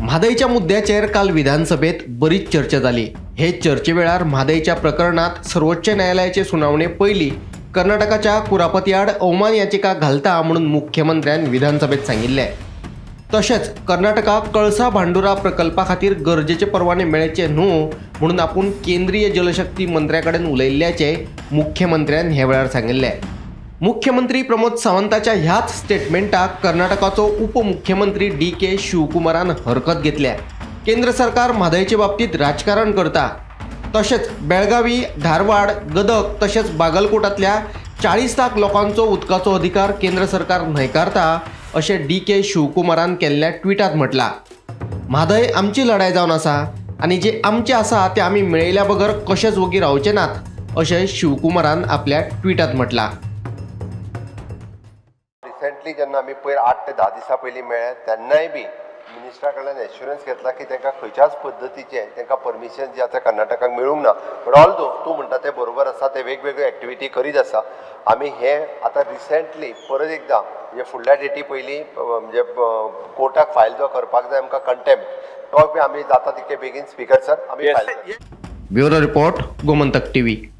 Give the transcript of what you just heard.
म्हादयच्या मुद्द्याचेर काल विधानसभेत बरीच चर्चा जाली. हे चर्चे वेळार म्हादयच्या प्रकरणात सर्वोच्च न्यायालयाचे सुनावणे पयली कर्नाटकाच्या कुरापती आड अवमान याचिका घालता म्हणून मुख्यमंत्र्यान विधानसभेत सांगिल्लें. तशेंच कर्नाटकाक कळसा भांडुरा प्रकल्पा खातीर गरजेचे परवाने मेळचे न्हू म्हणून आपूण केंद्रीय जलशक्ती मंत्र्या कडेन उलयिल्ल्याचें मुख्यमंत्र्यान ह्या वेळार सांगिल्लें. मुख्यमंत्री प्रमोद सावंताच्या ह्याच स्टेटमेंटाक कर्नाटकाचो उपमुख्यमंत्री डी के शिवकुमारान हरकत घेतल्या. केंद्र सरकार म्हादयचे बाबतीत राजकारण करता. तशेंच बेळगावी, धारवाड, गदग तशेंच बागलकोटांतल्या 40 लाख लोकांचो उदकाचो अधिकार केंद्र सरकार न्हयकारता अशें डी के शिवकुमारान केल्ल्या ट्विटांत म्हटलां. म्हादय आमची लढाय जावन आसा आनी जे आमचे आसा ते आमी मेळयल्या बगर कशेंच वोगी रावचे नात अशें शिवकुमारान आपल्या ट्विटांत म्हटलां. रिसेंटली जेन्ना आमी पयर 8 ते 10 दिसां पयलीं मेळ्ळे तेन्नाय बी मिनिस्टरा कडल्यान एश्युरन्स घेतला की तांकां खंयच्याच पद्दतीचें तांकां परमिशन जें आतां कर्नाटकाक मेळूंक ना. बट ऑल दो तूं म्हणटा तें बरोबर आसा, ते वेगवेगळ्यो एक्टिविटी करीत आसा. आमी हे आतां रिसेंटली परत एकदां म्हणजे फुडल्या डेटी पयलीं म्हणजे कोर्टाक फायल जो करपाक जाय आमकां कंटेम्प्ट तो बी आमी जाता तितके बेगीन स्पिकर सर आमी file. Bureau report, Gomantak TV.